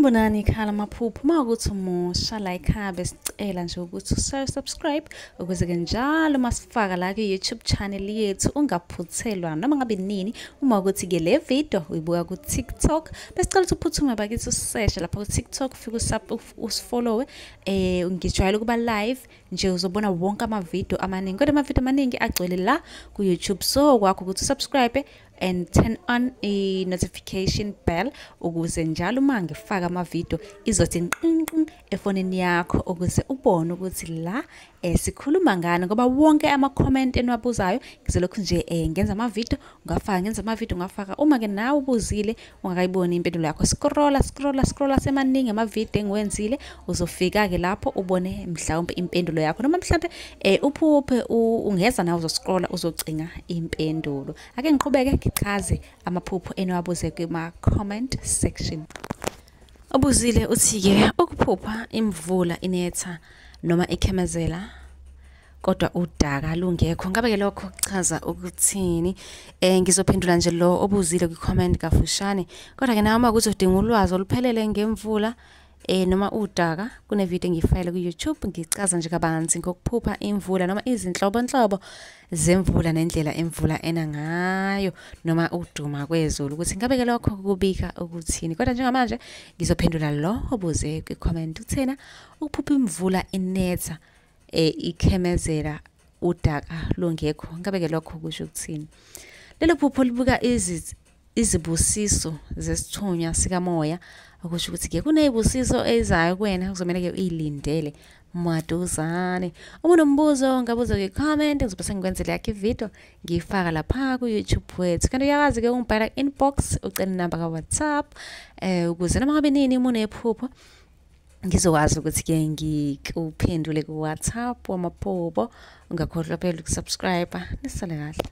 Sanibonani ekhaya lamaphupho. Uma ukuthi umusha la ekhaya besicela nje ukuthi usubscribe ukuze-ke njalo uma sifaka la kwi-YouTube channel yethu ungaphuthelwa noma ngabe nini. Uma ukuthi-ke le video uyibuka ku-TikTok, besicela ukuthi uphuthume bakithi useshe lapha ku-TikTok, ufike usifollowe. Ngijwayele ukuba live nje, uzobona wonke amavidiyo amaningi, kodwa amavidiyo amaningi agcwele la ku-YouTube. So kwakho ukuthi usubscribe and turn on i-notification bell ukuze njalo uma ngifaka amavidiyo izothi nqinqin efonini yakho, ukuze ubone ukuthi la sikhuluma ngani, ngoba wonke ama-comment eniwabuzayo ngizolokhu nje ngenza amavidiyo ngafaka, ngenza amavidiyo ngafaka. Uma-ke nawe ubuzile ungakayiboni impendulo yakho, scrolla scrolla scrolla, semaningi amavidiyo engiwenzile, uzofika-ke lapho ubone mhlawumbe impendulo yakho, noma mhlawumbe uphuphe ungeza nawe uzoscrolla uzocinga impendulo. Ake ngiqhubeke ngichaze amaphupho eniwabuze kuma-comment section. Ubuzile uthi-ke ukuphupha imvula inetha noma ikhemezela kodwa udaka lungekho, ngabe-ke lokho kuchaza ukuthini? Ngizophendula nje lo obuzile kwi-comment kafushane, kodwa-ke nawe uma kuthi udinga ulwazi oluphelele ngemvula noma udaka, kune-video engiyifakile ku-YouTube ngichaza nje kabanzi ngokuphupha imvula noma izinhlobonhlobo zemvula nendlela imvula ena ngayo noma ukuduma kwezulu, ukuthi ngabe-ke lokho kubika ukuthini. Kodwa njengamanje ngizophendula lo obuze kwi-comment. Uthena ukuphupha imvula inetha ikhemezela udaka lungekho, ngabe-ke lokho kusho ukuthini? Lelo phupho libuka izibusiso zesithunywa sikamoya, okusho ukuthi-ke kunezibusiso ezayo kuwena kuzomele-ke uyilindele maduzane. Uma unombuzo ungabuza kwi-comment, ngizobe sengikwenzela yakho ividiyo ngiyifaka lapha ku-YouTube wethu. Kanti uyakwazi-ke ungibhala ku-inbox ucela inamba ka-WhatsApp ukuze noma ngabe nini uma unephupho ngizokwazi ukuthi-ke ngikuphendule ku-WhatsApp wamaphupho. Ungakhohlwa phela ukusubscribe. Nisale kahle.